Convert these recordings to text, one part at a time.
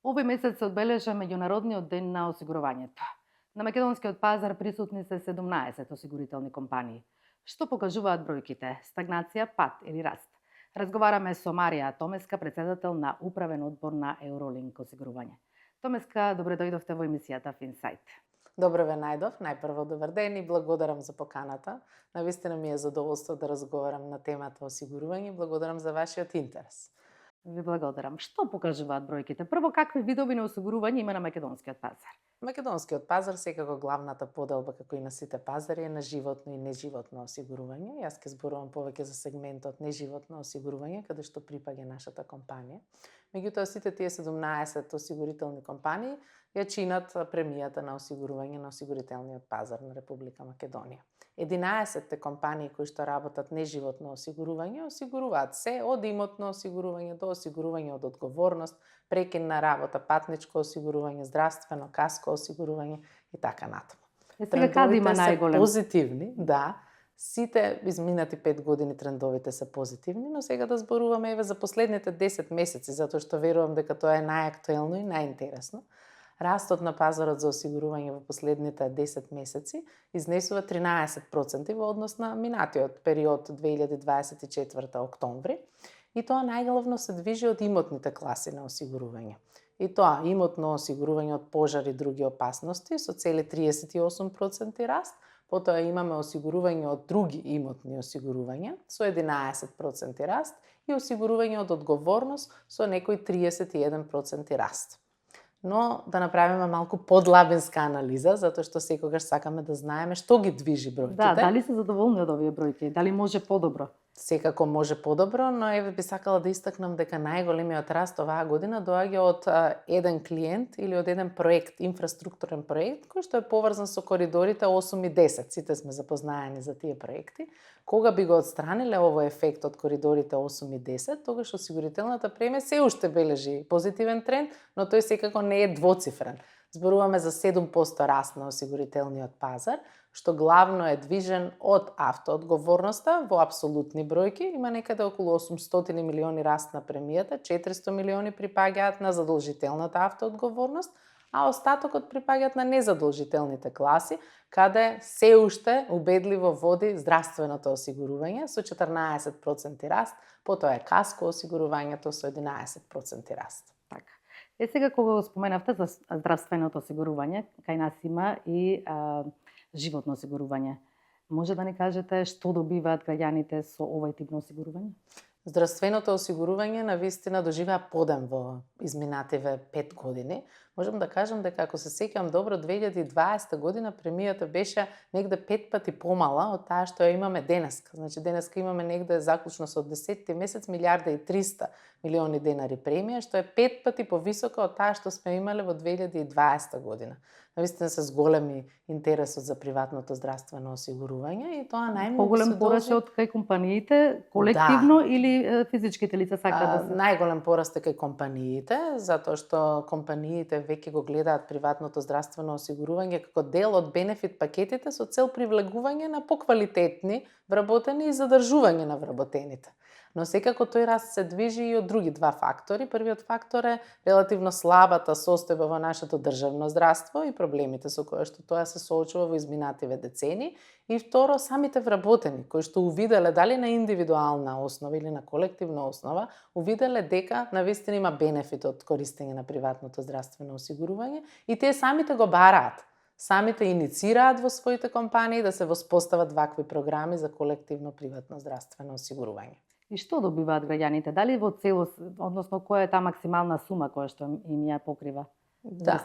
Овој месец се одбележа Меѓународниот ден на осигурувањето. На македонскиот пазар присутни се 17 осигурителни компании. Што покажуваат бројките? Стагнација, пат или раст? Разговараме со Марија Томеска, председател на Управен одбор на Eurolink осигурување. Томеска, добре дојдовте во емисијата Финсайт. Добре ве најдов, најпрво добар ден и благодарам за поканата. Навистина ми е задоволство да разговарам на темата осигурување и благодарам за вашиот интерес. Ви благодарам. Што покажуваат бројките? Прво, какви видови на осигурување има на македонскиот пазар? Македонскиот пазар секако главната поделба, како и на сите пазари, е на животно и неживотно осигурување. Јас ќе зборувам повеќе за сегментот неживотно осигурување, каде што припаѓа нашата компанија. Меѓутоа, сите тие 17 осигурителни компании ја чинат премијата на осигурување на осигурителниот пазар на Република Македонија. 11 компании кои што работат неживотно осигурување осигуруваат се од имотно осигурување до осигурување од одговорност, прекин на работа, патничко осигурување, здравствено, каско осигурување и така натаму. Сега каде има најголем? Позитивни, да. Сите изминати 5 години трендовите се позитивни, но сега да зборуваме еве за последните 10 месеци, затоа што верувам дека тоа е најактуелно и најинтересно. Растот на пазарот за осигурување во последните 10 месеци изнесува 13% во однос на минатиот период 2024 октомври, и тоа најглавно се движи од имотните класи на осигурување. И тоа имотно осигурување од пожари и други опасности со цели 38% раст, потоа имаме осигурување од други имотни осигурувања со 11% раст и осигурување од одговорност со некој 31% раст. Но да направиме малку подлабинска анализа, затоа што секогаш сакаме да знаеме што ги движи бројките. Да, дали се задоволни од овие бројки? Дали може подобро? Секако може подобро, но еве би сакала да истакнам дека најголемиот раст оваа година доаѓа од еден клиент или од еден проект, инфраструктурен проект, кој што е поврзан со коридорите 8 и 10. Сите сме запознаени за тие проекти. Кога би го отстраниле овој ефект од коридорите 8 и 10, тогаш осигурителната премија се уште бележи позитивен тренд, но тој секако не е двоцифрен. Зборуваме за 7% раст на осигурителниот пазар, што главно е движен од автоодговорноста во апсолутни бројки. Има некаде околу 800 милиони раст на премијата, 400 милиони припаѓаат на задолжителната автоодговорност, а остатокот припаѓаат на незадолжителните класи, каде се уште убедливо води здравственото осигурување со 14% раст, потоа е каско осигурувањето со 11% раст. Така. Сега кога го споменавте за здравственото осигурување, кај нас има и животно осигурување. Може да ни кажете што добиваат граѓаните со овој тип на осигурување? Здравственото осигурување навистина доживеа подем во изминативе 5 години. Можам да кажам дека ако се сеќавам добро, 2020 година премијата беше негде 5 пати помала од таа што ја имаме денеска. Значи денеска имаме негде заклучно со 10-ти месец 1.300 милиони денари премија, што е 5 пати повисока од таа што сме имале во 2020 година. Навистина се зголеми интересот за приватното здравствено осигурување и тоа најмногу Поголем пораст од кај компаниите, колективно или физичките лица сакаат да се? Најголем пораст е кај компаниите, затоа што компаниите веќе го гледаат приватното здравствено осигурување како дел од бенефит пакетите со цел привлегување на поквалитетни вработени и задржување на вработените. Но секако тој раст се движи и од други два фактори. Првиот фактор е релативно слабата состојба во нашето државно здравство и проблемите со кои што тоа се соочува во изминативе децени. И второ, самите вработени, кои што увиделе дали на индивидуална основа или на колективна основа, увиделе дека навистина има бенефит од користење на приватното здравствено осигурување и тие самите го бараат. Самите иницираат во своите компании да се воспостават вакви програми за колективно приватно здравствено осигурување. И што добиваат граѓаните? Дали во целост, односно која е таа максимална сума која што им ја покрива? Да,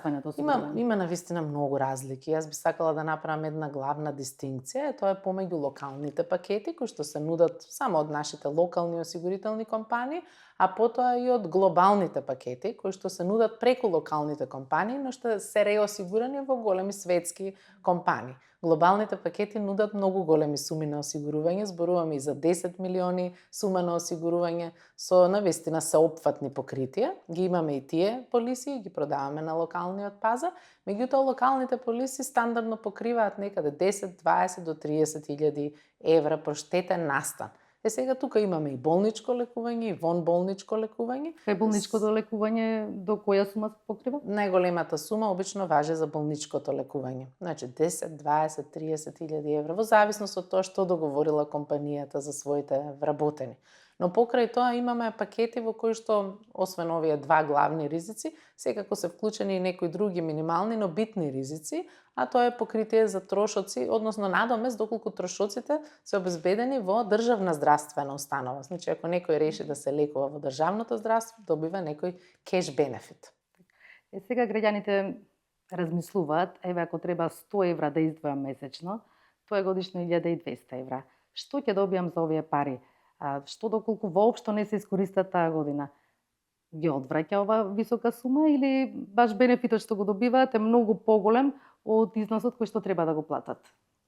има навистина многу разлики. Јас би сакала да направам една главна дистинкција, тоа е помеѓу локалните пакети кои што се нудат само од нашите локални осигурителни компании, а потоа и од глобалните пакети кои што се нудат преку локалните компании, но што се реосигурани во големи светски компании. Глобалните пакети нудат многу големи суми на осигурување, зборуваме и за 10 милиони сума на осигурување со навистина сеопфатни покритија. Ги имаме и тие полиси и ги продаваме на локалниот пазар, меѓутоа локалните полиси стандардно покриваат некаде 10, 20 до 30 илјади евра проштетен настан. Сега тука имаме и болничко лекување, и вонболничко лекување. Кај болничкото лекување до која сума се покрива? Најголемата сума обично важи за болничкото лекување. Значи 10, 20, 30 илјади евра, во зависност од тоа што договорила компанијата за своите вработени. Но покрај тоа имаме пакети во кои што, освен овие два главни ризици, секако се вклучени и некои други минимални, но битни ризици, а тоа е покритие за трошоци, односно надомест доколку трошоците се обезбедени во државна здравствена установа. Значи, ако некој реши да се лекува во државното здравство, добива некој кеш бенефит. Сега граѓаните размислуваат, еве ако треба 100 евра да издвојам месечно, тоа е годишно 1200 евра. Што ќе добијам за овие пари? Што доколку воопшто не се искористат таа година? Ги одвраќа ова висока сума или баш бенефитот што го добиваат е многу поголем од износот кој што треба да го платат?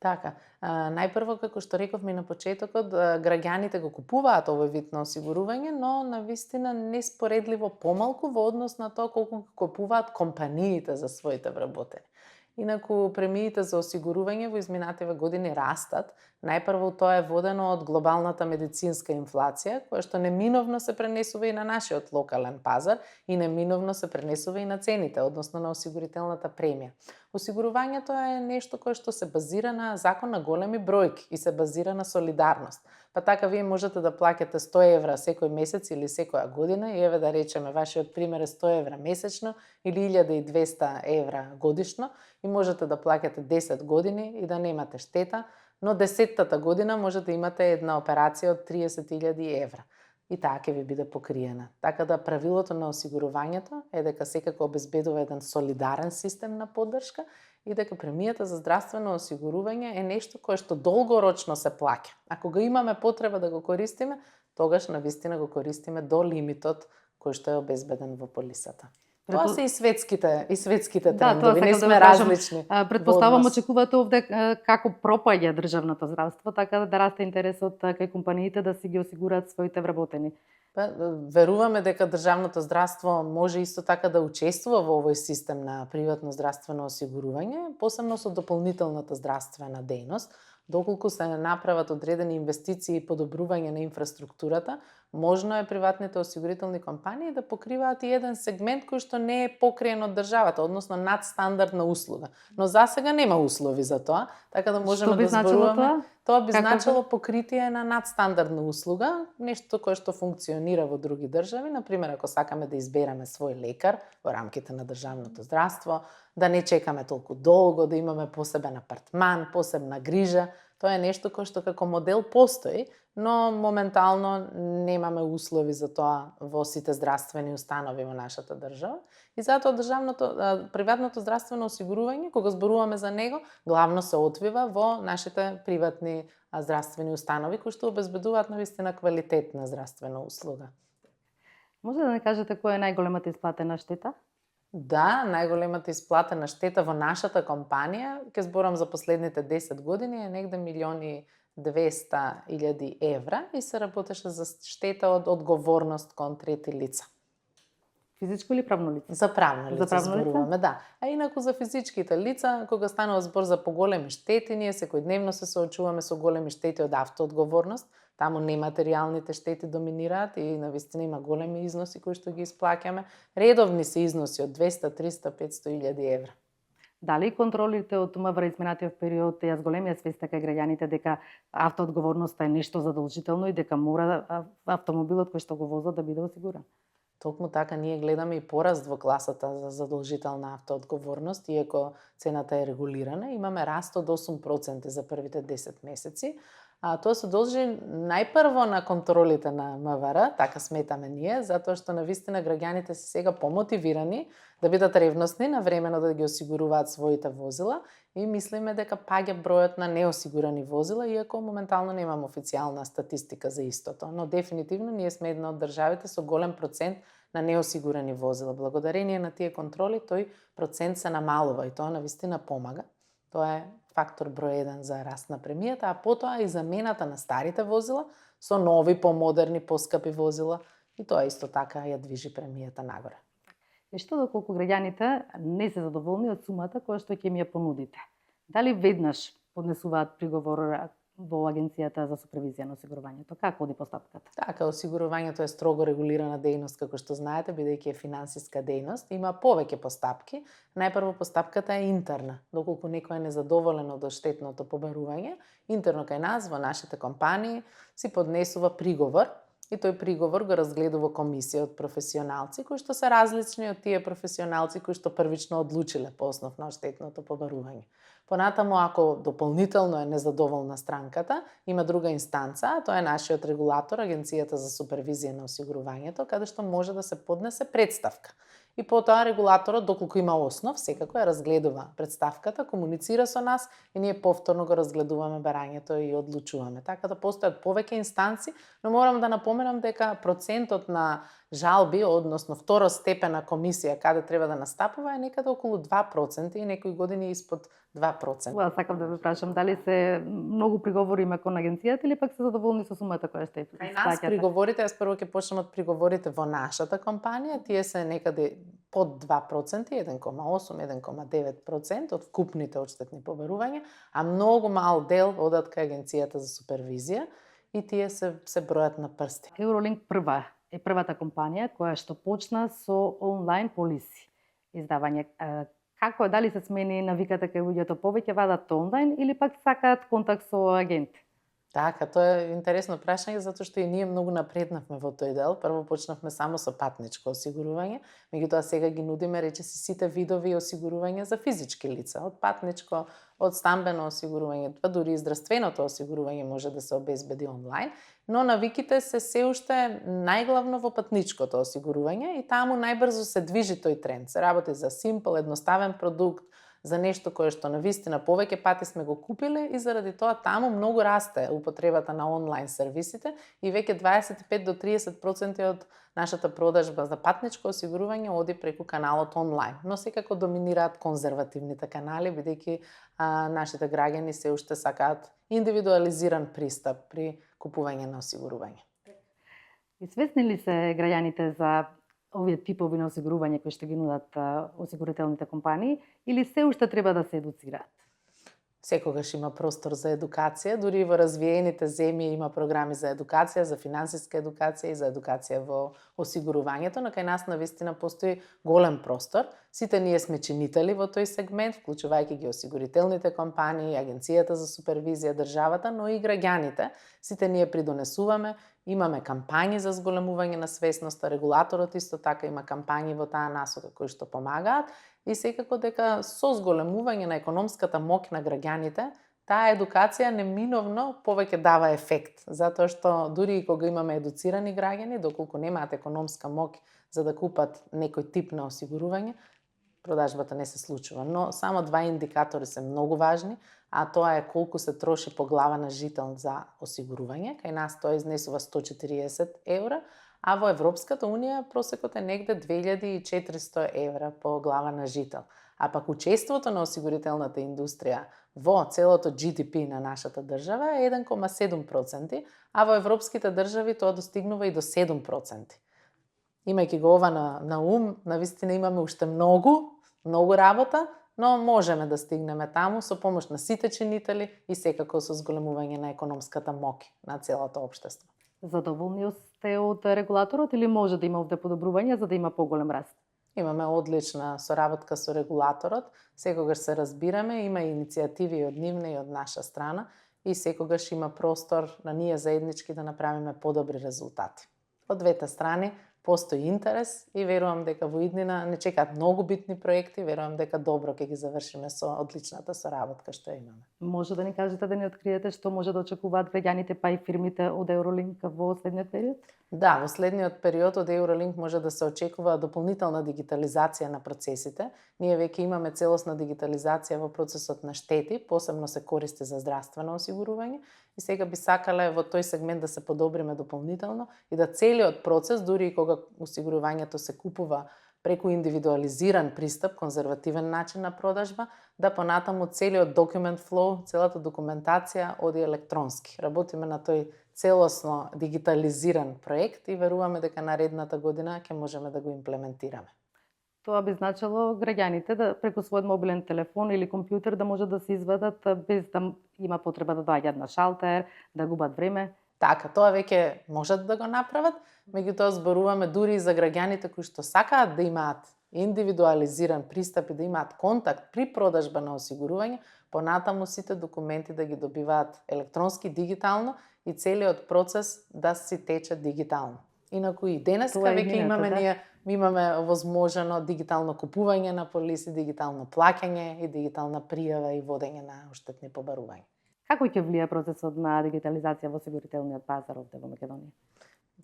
Така, најпрво, како што рековме на почетокот, граѓаните го купуваат овој вид на осигурување, но навистина неспоредливо помалку во однос на тоа колку купуваат компаниите за своите вработени. Инаку премиите за осигурување во изминативе години растат. Најпрво тоа е водено од глобалната медицинска инфлација, која што неминовно се пренесува и на нашиот локален пазар и неминовно се пренесува и на цените, односно на осигурителната премија. Осигурувањето е нешто кое што се базира на закон на големи бројки и се базира на солидарност. Па така вие можете да плаќате 100 евра секој месец или секоја година и еве да речеме вашиот пример е 100 евра месечно или 1200 евра годишно и можете да плаќате 10 години и да немате штета, но 10-тата година можете да имате една операција од 30.000 евра. И таа ќе ви биде покриена. Така да правилото на осигурувањето е дека секако обезбедува еден солидарен систем на поддршка и дека премијата за здравствено осигурување е нешто кое што долгорочно се плаќа. Ако го имаме потреба да го користиме, тогаш навистина го користиме до лимитот кој што е обезбеден во полисата. Тоа се и светските трендови, не сме различни. Претпоставам, очекувате овде како пропаѓа државното здравство, така да расте интересот кај компаниите да си ги осигураат своите вработени. Веруваме дека државното здравство може исто така да учествува во овој систем на приватно здравствено осигурување, посебно со дополнителната здравствена дејност. Доколку се направат одредени инвестиции и подобрување на инфраструктурата, можно е приватните осигурителни компании да покриваат и еден сегмент кој што не е покриен од државата, односно надстандардна услуга. Но засега нема услови за тоа, така да можеме да зборуваме. Тоа? Тоа би значило покритие на надстандардна услуга, нешто кое што функционира во други држави, например ако сакаме да избереме свој лекар во рамките на државното здравство, да не чекаме толку долго, да имаме посебен апартман, посебна грижа. Тоа е нешто кое што како модел постои, но моментално немаме услови за тоа во сите здравствени установи во нашата држава. И затоа приватното здравствено осигурување, кога зборуваме за него, главно се отвива во нашите приватни здравствени установи кои што обезбедуваат навистина квалитетна здравствена услуга. Може да не кажете која е најголемата исплатена штета? Да, најголемата исплатена штета во нашата компанија, ќе зборам за последните 10 години, е негде 1.200.000 евра и се работеше за штета од одговорност кон трети лица. Физичко или правно лице? За правно лице зборуваме, да. А инаку за физичките лица, кога станува збор за поголеми штети, ние секојдневно се соочуваме со големи штети од автоодговорност. Таму нематеријалните штети доминираат и навистина има големи износи кои што ги исплаќаме. Редовни се износи од 200, 300, 500.000 евра. Дали контролите од МВР изминатиот период ја зголемија свеста кај граѓаните дека автоодговорноста е нешто задолжително и дека мора автомобилот кој што го возат да биде осигуран? Токму така ние гледаме и пораст во класата за задолжителна автоодговорност, иако цената е регулирана, имаме раст од 8% за првите 10 месеци. А тоа се должи најпрво на контролите на МВР, така сметаме ние, затоа што навистина граѓаните се сега помотивирани да бидат ревностни на времено да ги осигуруваат своите возила и мислиме дека паѓа бројот на неосигурани возила, иако моментално немам официјална статистика за истото, но дефинитивно ние сме една од државите со голем процент на неосигурани возила. Благодарение на тие контроли тој процент се намалува и тоа навистина помага. Тоа е фактор број 1 за раст на премијата, а потоа и замената на старите возила со нови, помодерни, поскапи возила и тоа исто така ја движи премијата нагоре. И што доколку граѓаните не се задоволни од сумата која што ќе им ја понудите? Дали веднаш поднесуваат приговор во Агенцијата за супервизија на осигурувањето? Како оди постапката? Така, осигурувањето е строго регулирана дејност, како што знаете, бидејќи е финансиска дејност, има повеќе постапки. Најпрво постапката е интерна. Доколку некој е незадоволен од оштетното побарување, интерно кај нас, во нашите компании, си поднесува приговор и тој приговор го разгледува комисија од професионалци кои што се различни од тие професионалци кои што првично одлучиле по основ на оштетното побарување. Понатаму, ако дополнително е незадоволна странката, има друга инстанца, а тоа е нашиот регулатор, Агенцијата за супервизија на осигурувањето, каде што може да се поднесе представка. И потоа регулаторот, доколку има основ, секако ја разгледува представката, комуницира со нас и ние повторно го разгледуваме барањето и одлучуваме. Така да постојат повеќе инстанци, но морам да напоменам дека процентот на жалби, односно второстепена комисија каде треба да настапува е некаде околу 2% и некои години испод 2%. Ова сакам да ве прашам, дали се многу приговори има кон агенцијата или пак се задоволни со сумата која сте Кај нас приговорите, јас прво ќе почнам од приговорите во нашата компанија, тие се некаде под 2%, 1,8-1,9% од вкупните одштетни побарувања, а многу мал дел одат кај Агенцијата за супервизија и тие се бројат на прсти. Eurolink е првата компанија која што почна со онлайн полиси издавање. Како е, дали се смени навиката кај луѓето повеќе вадат онлайн или пак сакаат контакт со агент? Така, тоа е интересно прашање, затоа што и ние многу напреднавме во тој дел. Прво почнавме само со патничко осигурување, меѓутоа сега ги нудиме речиси сите видови осигурување за физички лица, од патничко, од стамбено осигурување, па дури и здравственото осигурување може да се обезбеди онлайн, но навиките се уште најглавно во патничкото осигурување и таму најбрзо се движи тој тренд. Се работи за симпл, едноставен продукт, за нешто кое што навистина повеќе пати сме го купиле и заради тоа таму многу расте употребата на онлайн сервисите и веќе 25 до 30% од нашата продажба за патничко осигурување оди преку каналот онлайн. Но секако доминираат конзервативните канали, бидејќи нашите граѓани се уште сакаат индивидуализиран пристап при купување на осигурување. И свесни ли се граѓаните за овие типови на осигурување кои што ги нудат осигурителните компании или се уште треба да се едуцираат? Секогаш има простор за едукација, дури и во развиените земји има програми за едукација, за финансиска едукација и за едукација во осигурувањето, но кај нас навистина постои голем простор. Сите ние сме чинители во тој сегмент, вклучувајќи ги осигурителните компании, Агенцијата за супервизија, државата, но и граѓаните. Сите ние придонесуваме, имаме кампањи за зголемување на свесноста, регулаторот исто така има кампањи во таа насока кои што помагаат и секако дека со зголемување на економската моќ на граѓаните, таа едукација неминовно повеќе дава ефект, затоа што дури и кога имаме едуцирани граѓани, доколку немаат економска моќ за да купат некој тип на осигурување, продажбата не се случува. Но само два индикатори се многу важни, а тоа е колку се троши по глава на жител за осигурување. Кај нас тоа изнесува 140 евра, а во Европската Унија просекот е негде 2400 евра по глава на жител. А пак учеството на осигурителната индустрија во целото GDP на нашата држава е 1,7%, а во европските држави тоа достигнува и до 7%. Имајќи го ова на ум, навистина имаме уште многу работа, но можеме да стигнеме таму со помош на сите чинители и секако со зголемување на економската моќ на целото општество. Задоволни сте од регулаторот или може да има овде подобрување за да има поголем раст? Имаме одлична соработка со регулаторот, секогаш се разбираме, има иницијативи од нивна и од наша страна и секогаш има простор на ние заеднички да направиме подобри резултати. Од двете страни постои интерес и верувам дека во иднина не чекаат многу битни проекти, верувам дека добро ќе ги завршиме со одличната соработка што имаме. Може да ни кажете да ни откриете што може да очекуваат граѓаните па и фирмите од Eurolink во следниот период? Да, во следниот период од Eurolink може да се очекува дополнителна дигитализација на процесите. Ние веќе имаме целосна дигитализација во процесот на штети, посебно се користи за здравствено осигурување и сега би сакале во тој сегмент да се подобриме дополнително и да целиот процес, дури и кога осигурувањето се купува преку индивидуализиран пристап, конзервативен начин на продажба, да понатаму целиот документ флоу, целата документација оди електронски. Работиме на тој целосно дигитализиран проект и веруваме дека наредната година ќе можеме да го имплементираме. Тоа би значило граѓаните да преку својот мобилен телефон или компјутер да можат да се извадат без да има потреба да доаѓаат на шалтер, да губат време. Така, тоа веќе можат да го направат, меѓутоа зборуваме дури и за граѓаните кои што сакаат да имаат индивидуализиран пристап и да имаат контакт при продажба на осигурување, понатаму сите документи да ги добиваат електронски, дигитално и целиот процес да си тече дигитално. Инаку и денеска Тоа е веќе идејата, да. имаме возможено дигитално купување на полиси, дигитално плаќање и дигитална пријава и водење на оштетни побарувања. Како ќе влие процесот на дигитализација во осигурителниот пазар овде во Македонија?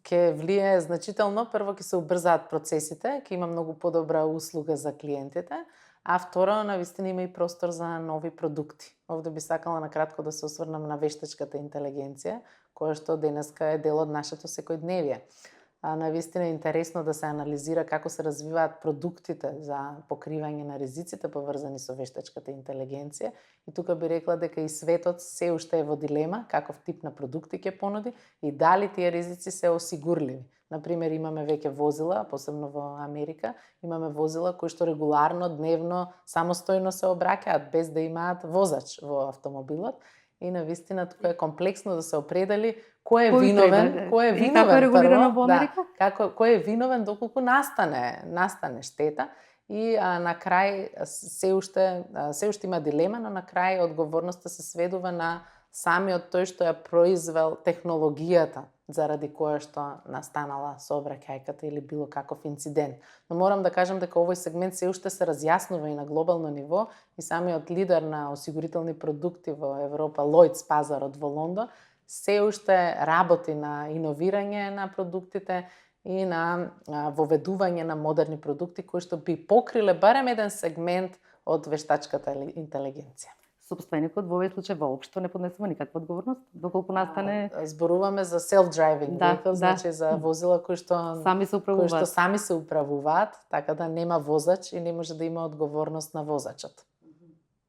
Ќе влие значително, прво ќе се убрзаат процесите, ќе има многу подобра услуга за клиентите, а второ, навистина има и простор за нови продукти. Овде би сакала накратко да се осврнам на вештачката интелигенција, која што денеска е дел од нашето секојдневие. Навистина е интересно да се анализира како се развиваат продуктите за покривање на ризиците поврзани со вештачката интелигенција и тука би рекла дека и светот се уште е во дилема каков тип на продукти ќе понуди и дали тие ризици се осигурливи. Например, имаме веќе возила, посебно во Америка, имаме возила кои што регуларно, дневно, самостојно се обраќаат без да имаат возач во автомобилот и навистина тука е комплексно да се определи кој е виновен, кој е И како е регулирано во Америка? кој е виновен доколку настане штета и на крај се уште има дилема, но на крај одговорноста се сведува на самиот тој што ја произвел технологијата заради која што настанала сообраќајката или било каков инцидент. Но морам да кажам дека овој сегмент се уште се разјаснува и на глобално ниво и самиот лидер на осигурителни продукти во Европа, Lloyds пазарот во Лондон, се уште работи на иновирање на продуктите и на воведување на модерни продукти кои што би покриле барем еден сегмент од вештачката интелигенција. Собственикот во овој случај воопшто не поднесува никаква одговорност доколку настане Зборуваме за self-driving vehicle, значи за возила кои што сами се управуваат, така да нема возач и не може да има одговорност на возачот.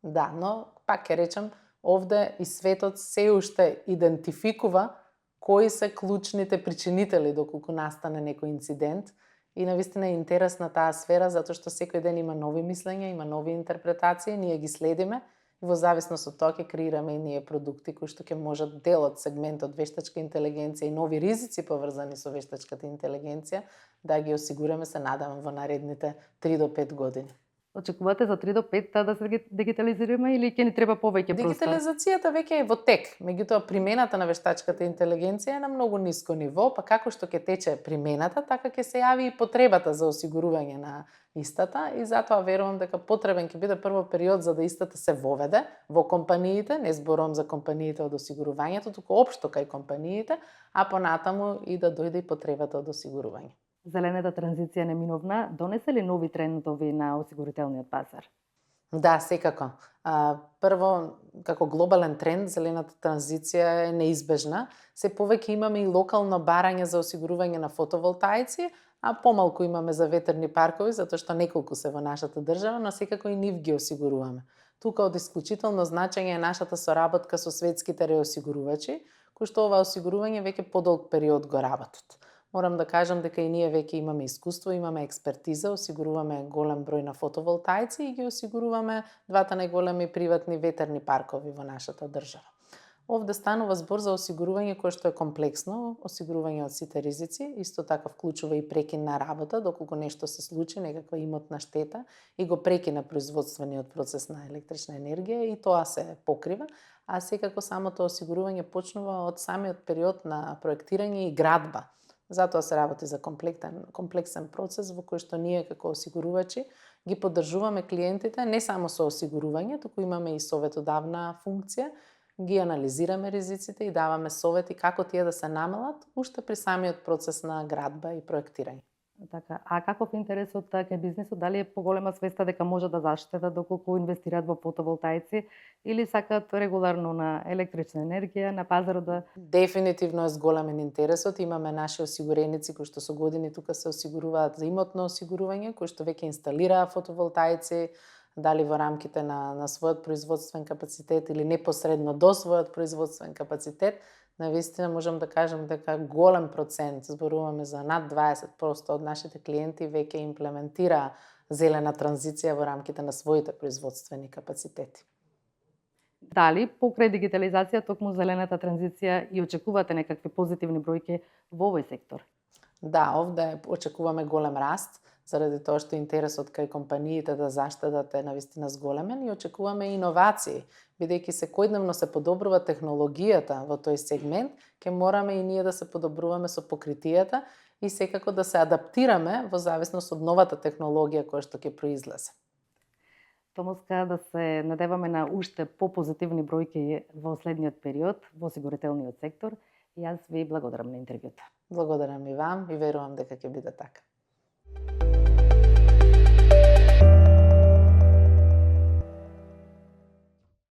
Да, но пак ќе речам, овде и светот се уште идентификува кои се клучните причинители доколку настане некој инцидент и навистина е интересна таа сфера затоа што секој ден има нови мислења, има нови интерпретации, ние ги следиме и во зависност од тоа ќе креираме и ние продукти кои што ќе можат дел од сегментот вештачка интелигенција и нови ризици поврзани со вештачката интелигенција да ги осигураме, се надевам, во наредните 3 до 5 години. Очекувате за 3 до 5 да се дигитализираме или ќе ни треба повеќе простор? Дигитализацијата веќе е во тек, меѓутоа примената на вештачката интелигенција е на многу ниско ниво, па како што ќе тече примената, така ќе се јави и потребата за осигурување на истата и затоа верувам дека потребен ќе биде прво период за да истата се воведе во компаниите, не зборувам за компаниите од осигурувањето, туку општо кај компаниите, а понатаму и да дојде и потребата од осигурување. Зелената транзиција неминовна донесе ли нови трендови на осигурителниот пазар? Да, секако. Прво, како глобален тренд, зелената транзиција е неизбежна. Се повеќе имаме и локално барање за осигурување на фотоволтаици, а помалку имаме за ветерни паркови, затоа што неколку се во нашата држава, но секако и нив ги осигуруваме. Тука од исклучително значење е нашата соработка со светските реосигурувачи, кои што ова осигурување веќе подолг период го работат. Морам да кажам дека и ние веќе имаме искуство, имаме експертиза, осигуруваме голем број на фотоволтаици и ги осигуруваме двата најголеми приватни ветерни паркови во нашата држава. Овде станува збор за осигурување кое што е комплексно, осигурување од сите ризици, исто така вклучува и прекинна работа, доколку нешто се случи, некаква имотна штета и го прекина производствениот процес на електрична енергија и тоа се покрива, а секако самото осигурување почнува од самиот период на проектирање и градба. Затоа се работи за комплексен процес во кој што ние како осигурувачи ги поддржуваме клиентите не само со осигурување, туку имаме и советодавна функција, ги анализираме ризиците и даваме совети како тие да се намалат уште при самиот процес на градба и проектирање. Така, а каков интересот кај бизнисот? Дали е поголема свеста дека може да заштедат доколку инвестираат во фотоволтаици или сакаат регуларно на електрична енергија на пазарот да... Дефинитивно е зголемен интересот. Имаме наши осигуреници кои што со години тука се осигуруваат за имотно осигурување, кои што веќе инсталираа фотоволтаици, дали во рамките на својот производствен капацитет или непосредно до својот производствен капацитет. Навистина можам да кажам дека голем процент, зборуваме за над 20% од нашите клиенти веќе имплементира зелена транзиција во рамките на своите производствени капацитети. Дали покрај дигитализација токму зелената транзиција и очекувате некакви позитивни бројки во овој сектор? Да, овде очекуваме голем раст, заради тоа што интересот кај компаниите да заштедат е навистина зголемен и очекуваме иновации, бидејќи секојдневно се подобрува технологијата во тој сегмент, ќе мораме и ние да се подобруваме со покритијата и секако да се адаптираме во зависност од новата технологија која што ќе произлезе. Томоска, да се надеваме на уште попозитивни бројки во следниот период во осигурителниот сектор. Јас ви благодарам на интервјуто. Благодарам и вам и верувам дека ќе биде така.